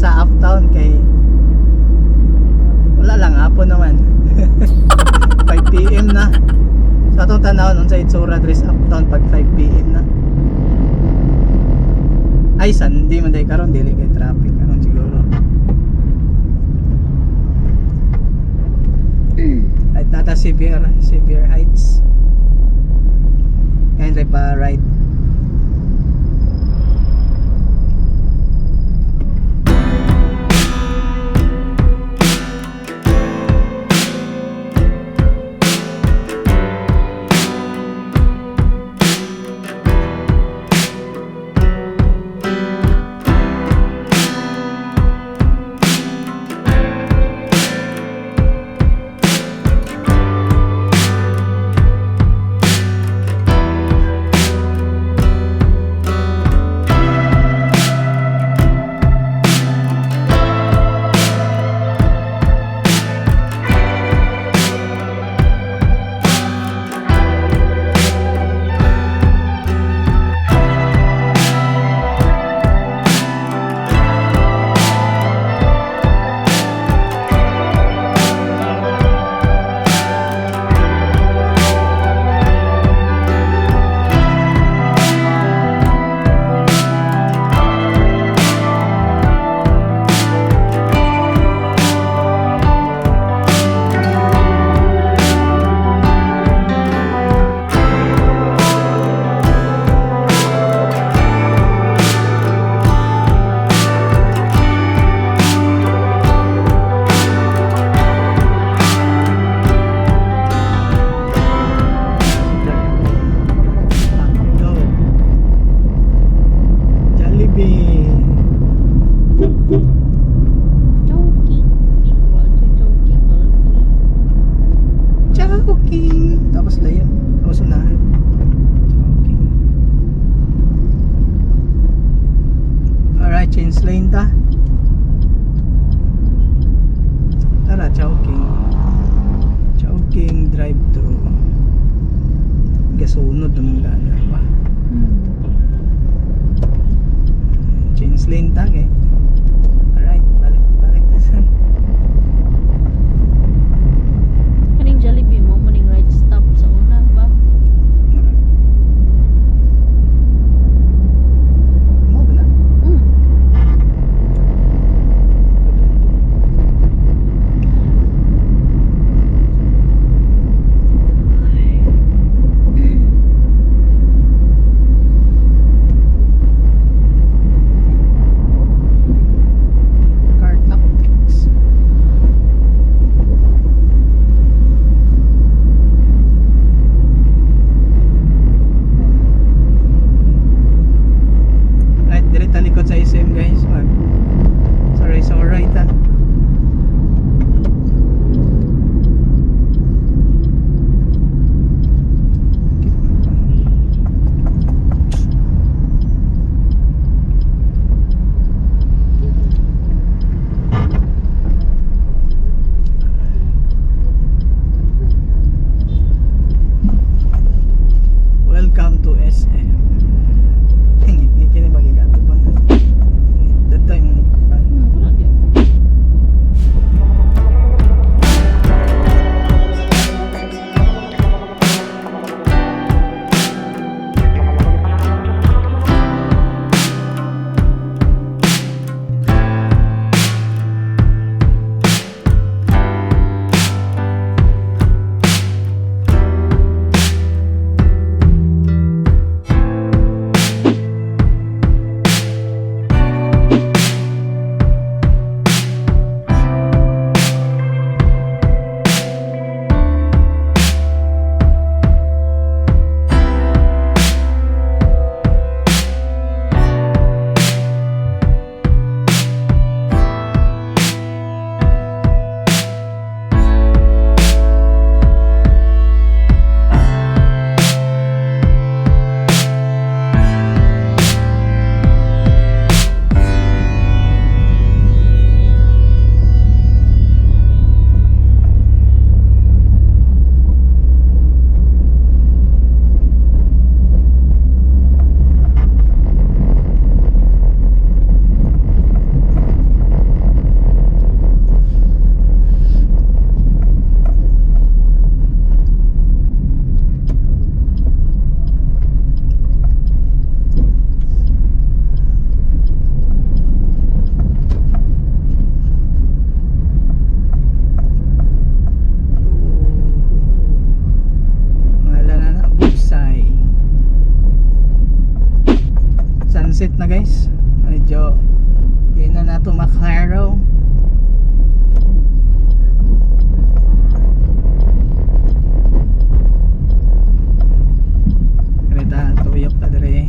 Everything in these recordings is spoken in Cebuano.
sa Uptown kay wala lang, hapon naman. 5 PM na. So atong tanawon unsa itsura diri sa Uptown pag 5 PM na. Ay, Sunday man day karon, dili kay traffic karon siguro. Right nata Severe, Severe Heights. Ngayon rin pa right. Go. Jollibee. Chowking. Wala ito yung chowking. Chowking. Tapos layo. Tapos unahan. Chowking. Alright, change lane ta. Tara, Chowking. Chowking drive-thru. Gasunod naman gana pa. Change lane ta kay. Alright, balik balik ta sa. Kaning Jollibee mo, morning right stop sa una ba? Alright. Mo ba na? Sunset na, guys. Medyo di na nato maklaro. Reta, tuyok ta dire.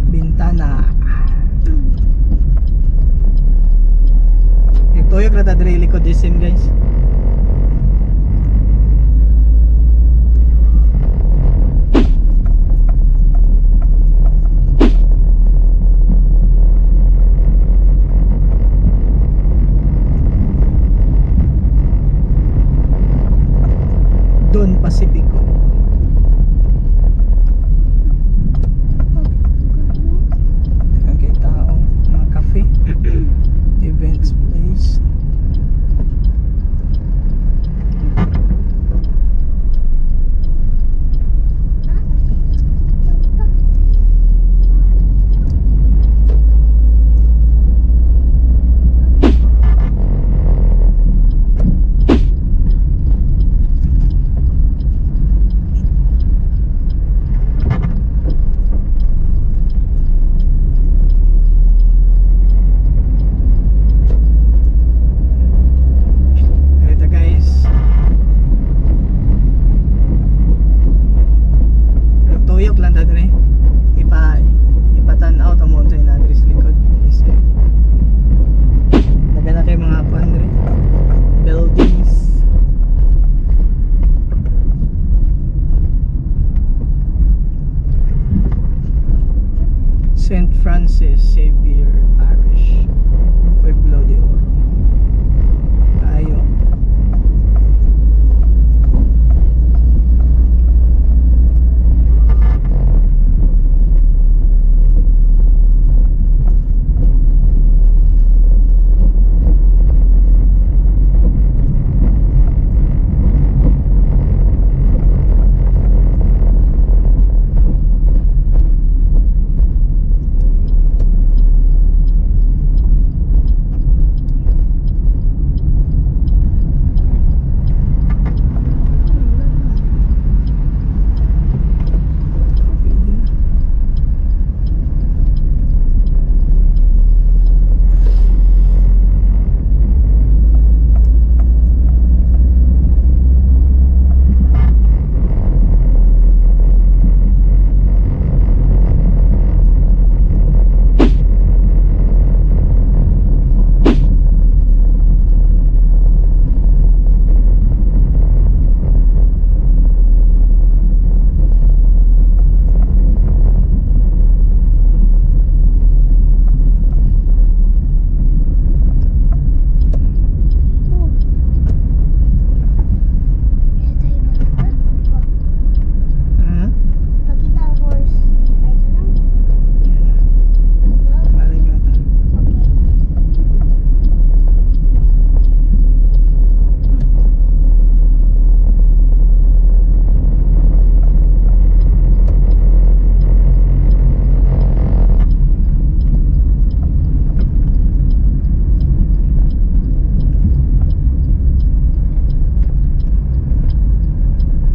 Bintana. Tuyok ra ta dire likod SM, guys. Don Pacifico. Daghang kay tao, mga cafe, events place. Narito, guys. Tuyok lang ta dire. Ipatan-aw ta mo sa ina sa likod. SM. Daga na kay mga kuan dire. Buildings. St. Francis Xavier Parish, Pueblo de Oro. Tayo. Pwede na. Oh. Ha? Pakita ang horse. Ay, ito lang. Yan na. Balik na ta. Okay.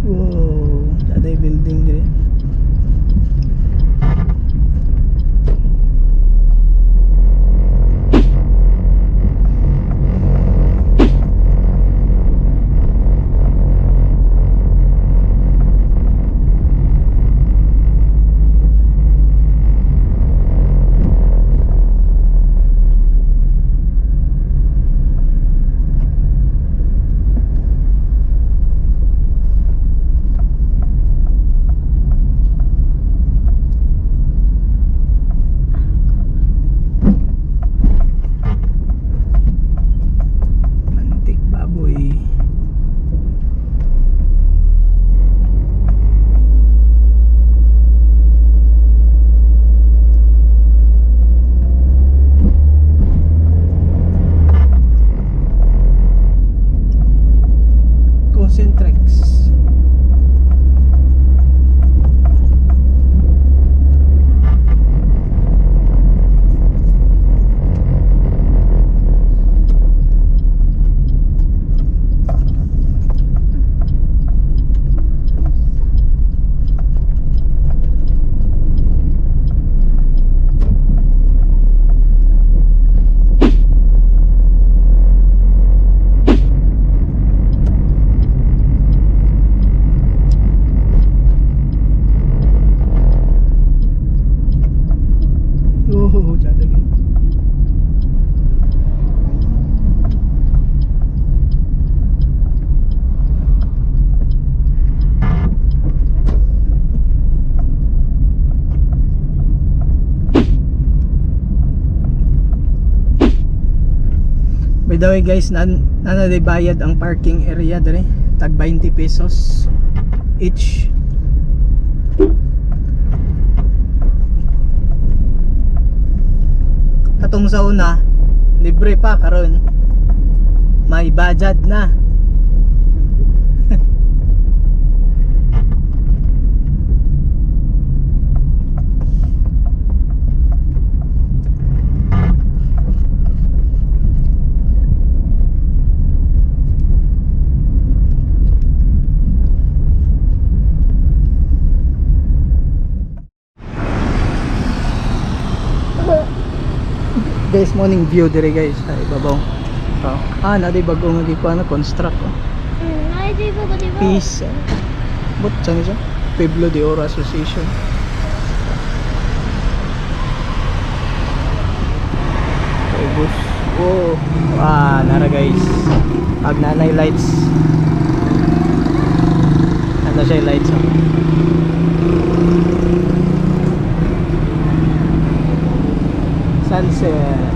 Wow, aday building dire. By the way guys, naa na bayad ang parking area dere. Tag 20 pesos each. Katong sa una, libre pa. Karon may bayad na. Guys, morning view dire guys sa ibabaw. Oh. Ah, naa di bago nga gikuha na construct. Oh. Ay, di ba, di ba? Peace. But saan siya? Pueblo de Oro Association. Ubus. Oh. Ah, nara guys. Pag nanay lights. Ano siya yung lights, oh. Sunset.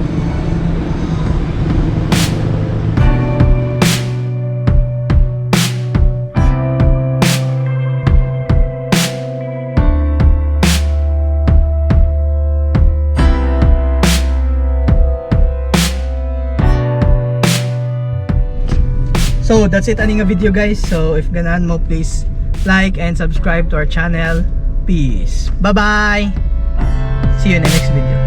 So that's it ani nga video guys. So if ganahan mo, please like and subscribe to our channel. Peace. Bye-bye. See you in the next video.